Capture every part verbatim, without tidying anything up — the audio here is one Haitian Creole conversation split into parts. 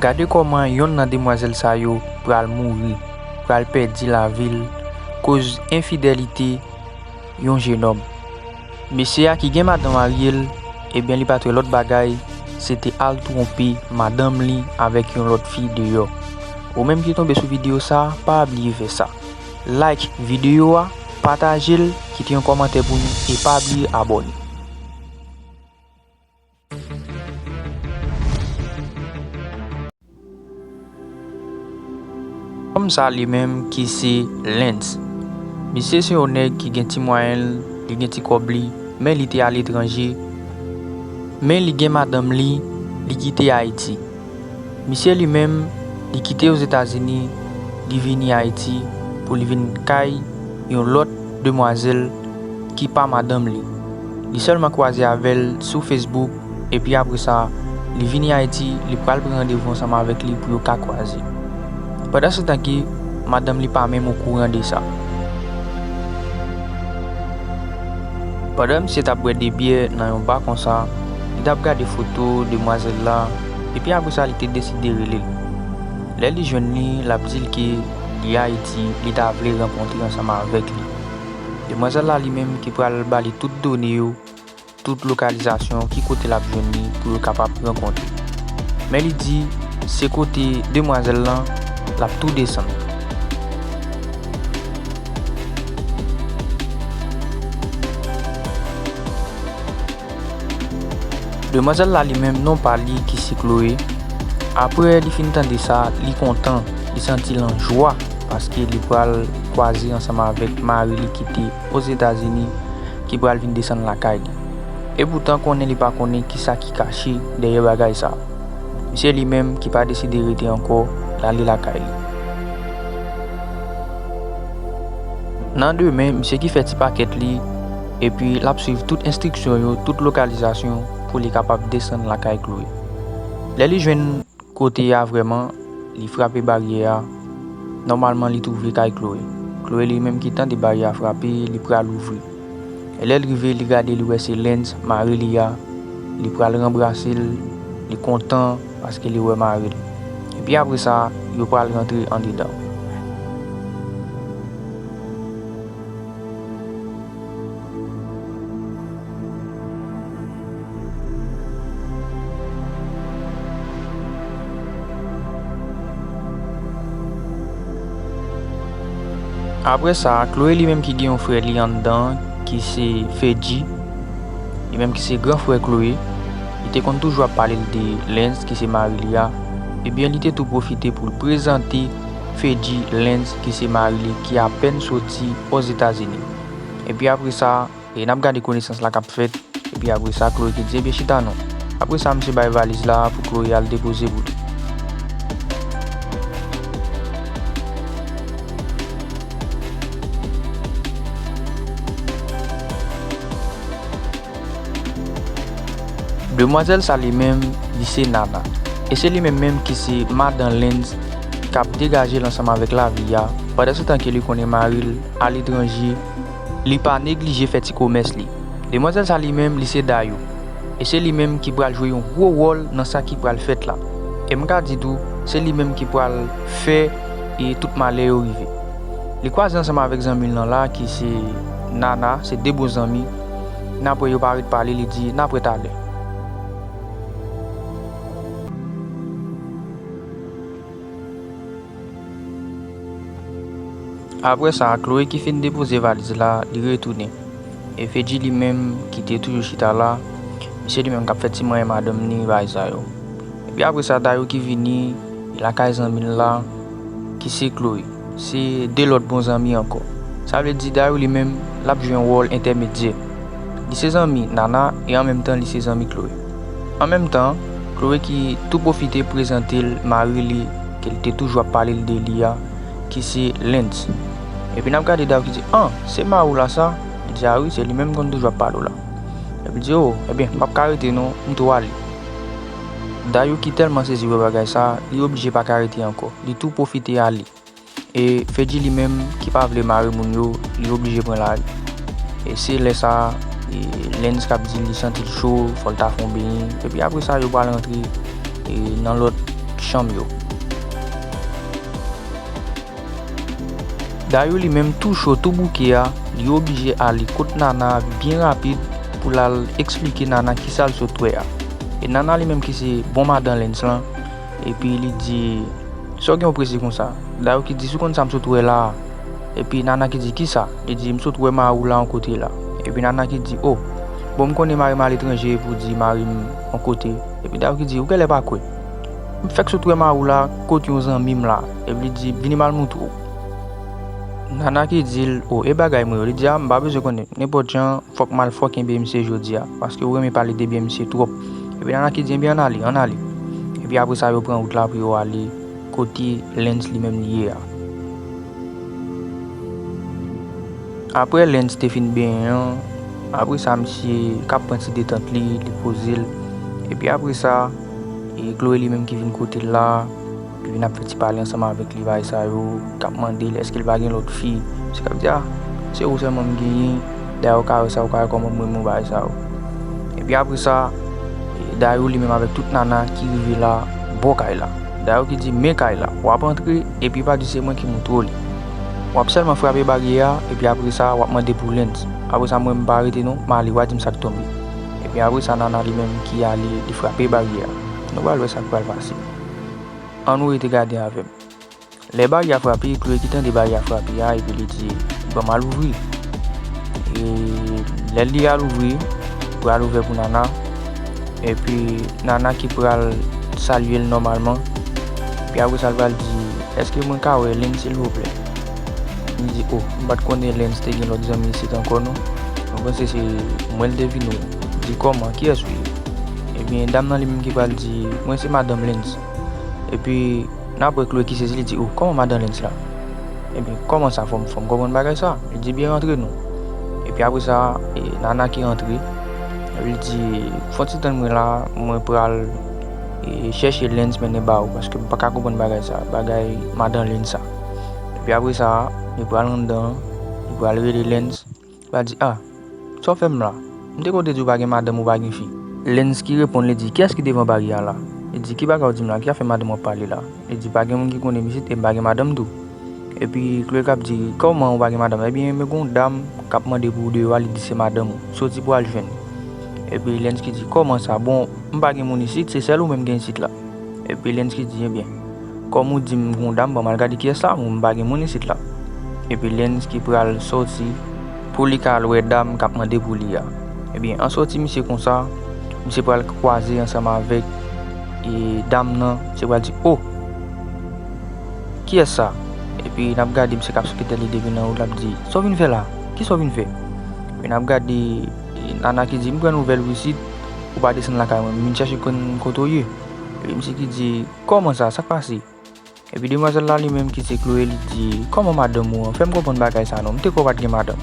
Gade kòman yonn nan demwazèl sa yo pral mouri, pral pèdi lavi l, koz enfidèlite yon jenòm. Mesye a ki gen madanm marye l, ebyen li pa t wè lòt bagay, se te al twonpe madanm li avèk yon lòt fi deyò. Ou menm ki tonbe sou videyo sa, pa bliye fè sa. Like videyo a, pataje l, kite yon kòmantè pou nou e pa bliye abòne. Nonm sa li menm ki se Lens. Misye se yon nèg ki gen ti mwayen l, li gen ti kòb li, men li te aletranje, men li gen madanm li, li kite Ayiti. Misye li menm, li kite Ozetazini, li vini Ayiti pou li vin kay yon lòt demwazèl ki pa madanm li. Li sèlman kwaze avè l sou Facebook, epi apre sa, li vini Ayiti, li pral pran randevou ansanm avèk li pou yo ka kwaze. Pandansetan ke madanm li pa menm okouran de sa. Pandan misye t ap bwè de byè nan yon ba konsa, li t ap gade foto demwazèl la, epi apre sa li te deside rele l. Lè li jwenn li, l ap di l ke li Ayiti, li ta vle rankontre ansanm avèk li. Demwazèl la li menm ki pral ba li tout done yo, tout lokalizasyon, ki kote l ap jwenn li pou yo kapab rankontre. Men li di, se kote demwazèl lan, l ap tou desann. Demwazèl la li menm, non pa li ki se Chloé. Apre li fin tande sa, li kontan, li santi l an jwa, paske li pral kwaze ansanm avèk mari li ki te Ozetazini, ki pral vin desann lakay li. Epoutan konnen li pa konnen kisa ki kache dèyè bagay sa. Misye li menm ki pa deside rete ankò, l ale lakay li. Nan demen, misye ki fè ti pakèt li, epi l ap swiv tout enstriksyon yo, tout lokalizasyon pou li kapab desann lakay Chloé. Lè li jwenn kote a vrèman, li frape baryè a. Nòmalman, li twouve kay Chloé. Chloé li menm ki tande baryè a frape, li pral ouvri. E lè l rive, li gade, li wè se Lens, mari li a. Li pral ranbrase l, li kontan paske li wè mari l. Epi apre sa, yo pral rantre andedan. Apre sa, Chloé li menm ki gen yon frè li anndan, ki se Fedji, li menm ki se gran frè Chloé, li te konn toujou ap pale l de Lens, ki se mari li a. Ebyen, li te tou pwofite pou l prezante Fedji Lens, ki se mari li, ki apèn soti Ozetazini. Epi apre sa, e n ap gade konesans la k ap fèt. Epi apre sa, Chloé ki di, ebyen, chita non. Apre sa, misye bay valiz la pou Chloé al depoze pou li. Demwazèl sa li menm, li se Nana. E se li menm menm ki se madan Lens k ap degaje l ansanm avèk lavi a, pandansetan ke li konnen mari l aletranje, li pa neglije fè ti komès li. Demwazèl sa li menm, li se Dayou. E se li menm ki pral jwe yon gwo wòl nan sa ki pral fèt la. E m ka di tou, se li menm ki pral fè e tout malè yo rive. Li kwaze ansanm avèk zanmi l lan la, ki se Nana, se de bon zanmi. N ap wè yo pa ret pale, li di, n ap wè talè. Apre sa, Chloé ki fin depoze valiz la, li retounen. E Fedji li menm, ki te toujou chita la, misye li menm k ap fè ti manyen madanm ni bagay sa yo. Epi apre sa, Dayou ki vini lakay zanmi l la, ki se Chloé. Se de lòt bon zanmi ankò. Sa vle di Dayou li menm, l ap jwe yon wòl entèmedyè. Li se zanmi Nana e an menm tan li se zanmi Chloé. An menm tan, Chloé ki tou pwofite prezante l mari li, ke l te toujou ap pale l de li a, ki se Lens. Epi n ap gade Dayou ki di, an, se mari w la sa? Li di, a wi, se li menm m konn toujou ap pale w la. Epi l di, o, ebyen, m p ap ka rete non, m tou ale. Dayou ki tèlman sezi wè bagay sa, li oblije pa ka rete ankò. Li tou pwofite ale. E Fedji li menm, ki pa vle mare moun yo, li oblije pran lari. E se lè sa, e, Lens k ap di li santi l cho, fò l ta fè yon benyen. Epi apre sa, yo pral rantre, e, nan lòt chanm yo. Dayou li menm tou cho, tou bouke a, li oblije ale kot Nana byen rapid pou l al eksplike Nana kisa l sot wè a. E Nana li menm ki se bon madan Lens lan, epi li di, "Sa w gen w prese konsa?" Dayou ki di, "Si w konn sa m sot wè la a." Epi Nana ki di, "Kisa?" Li di, "M sot wè mari w la yon kote la." Epi Nana ki di, "O, bon, m konnen mari m aletranje pou di mari m yon kote." Epi Dayou ki di, "Ou genlè pa kwè. M fèk sot wè mari w la kot yon zanmi m la." Epi li di, "Vini m al moutre w." Nana ki di l, "O, e bagay mwen yo." Li di, "A, m pa bezwen konnen. Nenpòt jan, fòk m al fò kenbe misye jodi a, paske ou renmen pale de byen misye twòp." Epi Nana ki di, "Ebyen, ann ale, ann ale." Epi apre sa, yo pran wout la pou yo ale kote Lens li menm li ye a. Apre Lens te fin benyen an, apre sa, misye k ap pran ti detant li, li poze l. Epi apre sa, e Chloé li menm ki vin kote l la, ki vin ap fè ti pale ansanm avèk li, bagay sa yo, k ap mande l èske l pa gen lòt fi. Misye k ap di, "A, se ou sèlman m genyen, dayè ou ka wè sa, ou ka wè kòman m renmen w," bagay sa yo. Epi apre sa, e Dayou li menm avèk tout Nana ki rive la, bò kay la. Dayou ki di, "Men kay la, w ap antre, epi pa di se mwen ki moutre w li. W ap sèlman frape baryè a, epi apre sa, w ap mande pou Lens. Apre sa, mwen, m pa rete non, m ale, w a di m sa k tonbe." Epi apre sa, Nana li menm ki ale, li frape baryè a. Nou pral wè sa k pral pase. Ann nou rete gade avè m. Lè baryè a frape, Chloé ki tande baryè a frape a, epi li di, "Ban m al ouvri." E lè li al ouvri, pral ouvè pou Nana. Epi Nana ki pral salye l nòmalman. Epi apre sa, l pral di, "Èske mwen ka wè Lens, silvouplè?" Li di, "O, m pa t konnen Lens te gen lòt zanmi isit ankò, non. Mwen panse se mwen l te vin wè." Li di, "Kòman? Kiyès ou ye?" Ebyen, dam nan li menm ki pral di, "Mwen se madanm Lens." Epi, n ap wè Chloé ki sezi, li di, "O, kòman madanm Lens la?" Ebyen, kòman sa, fò m, fò m konprann bagay sa? Li di, "Byen, rantre non." Epi apre sa, e, Nana ki rantre, li di, "Fò ti tann mwen la, mwen pral, e, chèche Lens mennen ba ou, paske m pa ka konprann bagay sa, bagay madanm Lens sa." Epi apre sa, li pral anndan, li pral rele Lens. Li di, "A, sa w fè m la? M te konn te di w pa gen madanm, ou pa gen fi." Lens ki reponn, li di, "Kiyès ki devan baryè a la?" Li di, "Ki bagay w di m la? Ki afè madanm w ap pale la?" Li di, "Pa gen moun ki konnen m isit e m pa gen madanm tou." Epi Chloé k ap di, "Kòman ou pa gen madanm?" "Ebyen, men gon dam k ap mande pou ou deyò a, li di se madanm ou. Soti pou al jwenn." Epi Lens ki di, "Kòman sa? Bon, m pa gen moun isit, se sèl ou menm gen isit la." Epi Lens ki di, "Ebyen, kòm ou di m gon dam, ban m al gade kiyès la, mwen m pa gen moun isit la." Epi Lens ki pral soti pou li ka al wè dam k ap mande pou li a. Ebyen, an soti misye konsa, misye pral kwaze ansanm avèk, e, dam nan, misye pral di, "O! Kiyès sa?" Epi n ap gade misye k ap soke tèt li depi nan wout, l ap di, "Sa w vin fè la? Kisa w vin fè?" Epi n ap gade, e, Nana ki di, "M pran nouvèl ou isit, ou pa desann lakay mwen, m vin chèche konn kote w ye." Epi misye ki di, "Kòman sa? Sa k pase?" Epi demwazèl la li menm ki se Chloé, li di, "Kòman madanm ou an? Fè m konprann bagay sa non, m te kwè w pa t gen madanm."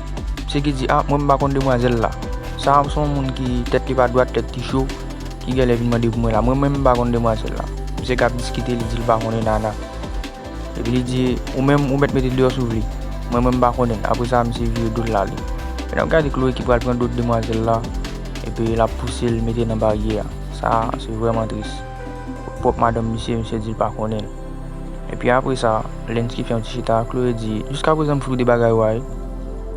Misye ki di, "A, mwen m pa konn demwazèl la. Sa a se yon moun ki tèt li pa dwat, tèt li cho, ki genlè vin mande pou mwen la. Mwen menm m pa konn demwazèl la." Misye k ap diskite, li di l pa konnen Nana. Epi li di, "Ou menm, ou mèt mete l deyò si w vle. Mwen menm m pa konnen l." Apre sa, misye vire do l l ale. Epi n ap gade Chloé ki pral pran dot demwazèl la, epi l ap pouse l mete nan baryè a. Sa, se vrèman tris. Pwòp madanm misye, misye di l pa konnen l. Epi apre sa, Lens ki fè yon ti chita, Chloé di, "Jiskaprezan m flou de bagay ou a wi.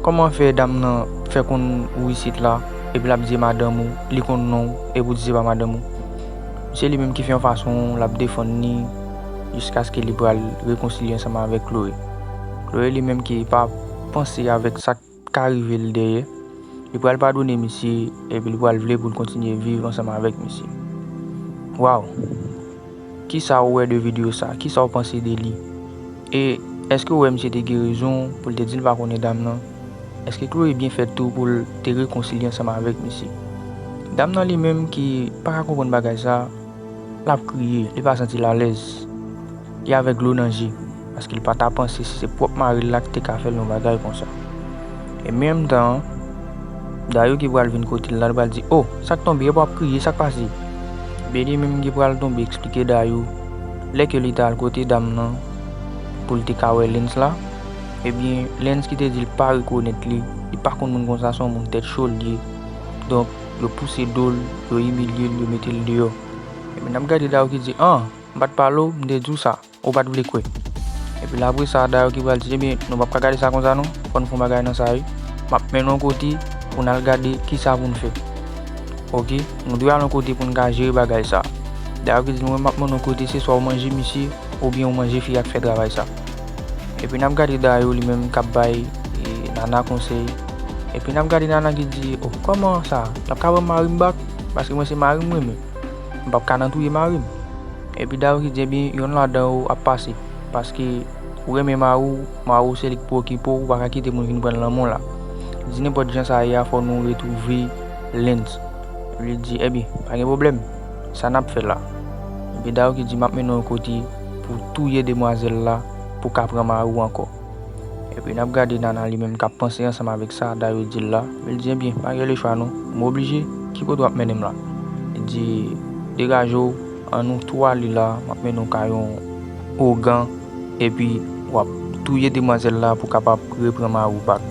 Kòman fè dam nan fè konn ou isit la, epi l ap di se madanm ou, li konn non w, epi w di se pa madanm ou?" Se li menm ki fè yon fason l ap defann li jiskaske li pral rekonsilye ansanm avèk Chloé. Chloé li menm ki pa panse avèk sa k ka rive l dèyè, li pral padone misye, epi li pral vle pou l kontinye viv ansanm avèk misye. Waw! Kisa w wè de videyo sa? Kisa w panse de li? E èske w wè misye te gen rezon pou l te di l pa konnen dam nan? Èske Chloé byen fèt tou pou l te rekonsilye ansanm avèk misye? Dam nan li menm ki pa ka konprann bagay sa, l ap kriye, li pa santi l alèz. Li avèk dlo nan je, paske l pa ta panse si se pwòp mari l la ki te ka fè l yon bagay konsa. E menm tan an, Dayou ki pral vin kote l la, li pral di, "O, sa k tonbe? Epa w ap kriye, sa k pase?" Ebyen, li menm ki pral tonbe eksplike Dayou lè ke li t al kote dam nan pou l te ka wè Lens la. Ebyen, Lens ki te di l pa rekonèt li, li pa konn moun konsa, se yon moun tèt cho l ye. Donk, yo pouse do l, yo imilye l, yo mete l deyò. Ebyen, n ap gade Dayou ki di, "An, M pa t pale w, m te di w sa, ou pa t vle kwè. Epi la apre sa, Dayo ki pral di, ebyen, nou p ap ka gade sa konsa non, fò n fè yon bagay nan sa wi. M ap mennen w yon kote pou n al gade kisa pou n fè. Oke, nou dwe al yon kote pou n ka jere bagay sa. Dayo ki di, mwen, m ap mennen w yon kote, se swa w manje misye, oubyen w manje fi a k fè travay sa. Epi n ap gade Dayo li menm k ap bay, e, Nana konsèy. Epi n ap gade Nana ki di, o, kòman sa? L ap ka ban m mari m bak? Paske mwen se mari m renmen. M p ap ka nan touye mari m. Epi Dayo ki di, ebyen, yonn ladan yo ap pase. Paske ou renmen mari w, mari w se li k pou okipe w, ou pa ka kite moun vin pran l nan men w la. Li di, nenpòt jan sa ye a, fò nou retwouve Lens. Li di, ebyen, pa gen pwoblèm. Sa n ap fè la? Epi Dayo ki di, m ap mennen w yon kote pou w touye demwazèl la, pou w ka pran mari w ankò. Epi n ap gade Nana li menm k ap panse ansanm avèk sa Dayo di l la. Li di, ebyen, pa gen lechwa non. M oblije. Ki kote w ap mennen m la? Li di, degaje w, ann nou tou ale la, m ap mennen w kay yon ougan, epi w ap touye demwazèl la pou w kapab repran mari w bak.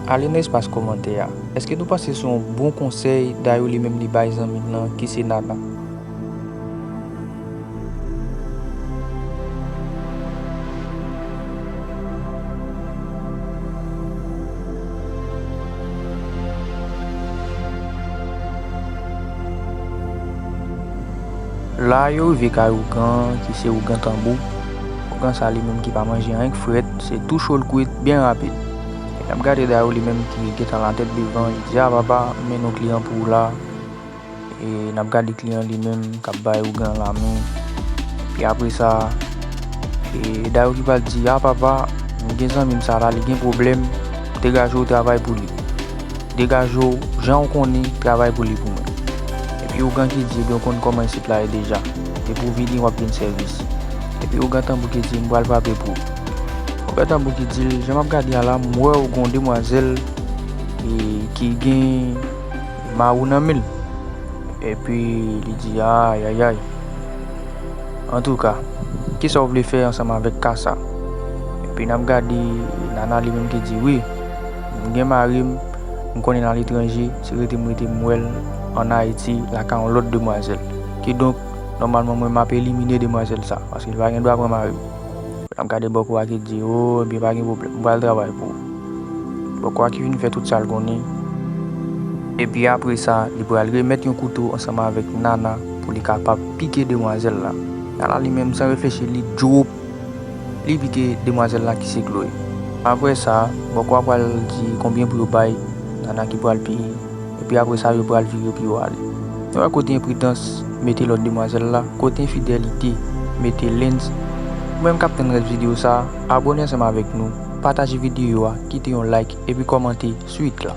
Ale nan espas kòmantè a. Èske nou panse se yon bon konsèy Dayo li menm li bay zanmi l lan ki se Nana? La, yo rive kay ougan, ki se ougan tanbou. Ougan sa li menm ki pa manje anyen k frèt, se tou cho l kwit, byen rapid. E n ap gade Dayo li menm ki gentan latèt devan, li di, a papa, m mennen yon kliyan pou ou la. E n ap gade kliyan li menm k ap bay ougan lanmen. Epi apre sa, e Dayo ki pral di, a papa, m gen zanmi m sa la, li gen pwoblèm, degaje w travay pou li. Degaje w, jan w konnen, travay pou li pou mwen. Epi ougan ki di, ebyen, w konn kòman isit la ye deja. Depi w vini, w ap jwenn sèvis. Epi ougan tanbou ki di, m pral frape pou ou. Ougan tanbou ki di l, jan m ap gade a la, m wè w gen yon demwazèl, e, ki gen mari w nan men l. Epi li di, ayayay. Antouka, kisa w vle fè ansanm avèk ka sa? Epi n ap gade Nana li menm ki di, wi, m gen mari m, m konnen l aletranje, se rete m rete m wè l ann Ayiti, lakay yon lòt demwazèl. Kidonk, nòmalman, mwen, m ap elimine demwazèl sa, paske l pa gen dwa pran mari m. N ap gade bòkò a ki di, o, ebyen, pa gen pwoblèm, m pral travay pou ou. Bòkò a ki vin fè tout sa l konnen. Epi apre sa, li pral remèt yon kouto ansanm avèk Nana pou li kapab pike demwazèl la. Nana li menm, san reflechi, li dwòp, li pike demwazèl la ki se Chloé. Apre sa, bòkò a pral di konbyen pou yo bay, Nana ki pral peye. Epi apre sa, yo pral vire pou yo ale. Nou wè kote enpridans mete lòt demwazèl la, kote enfidèlite mete Lens. Ou menm k ap tann rès videyo sa a, abòne ansanm avèk nou, pataje videyo a, kite yon like, epi kòmante swit la.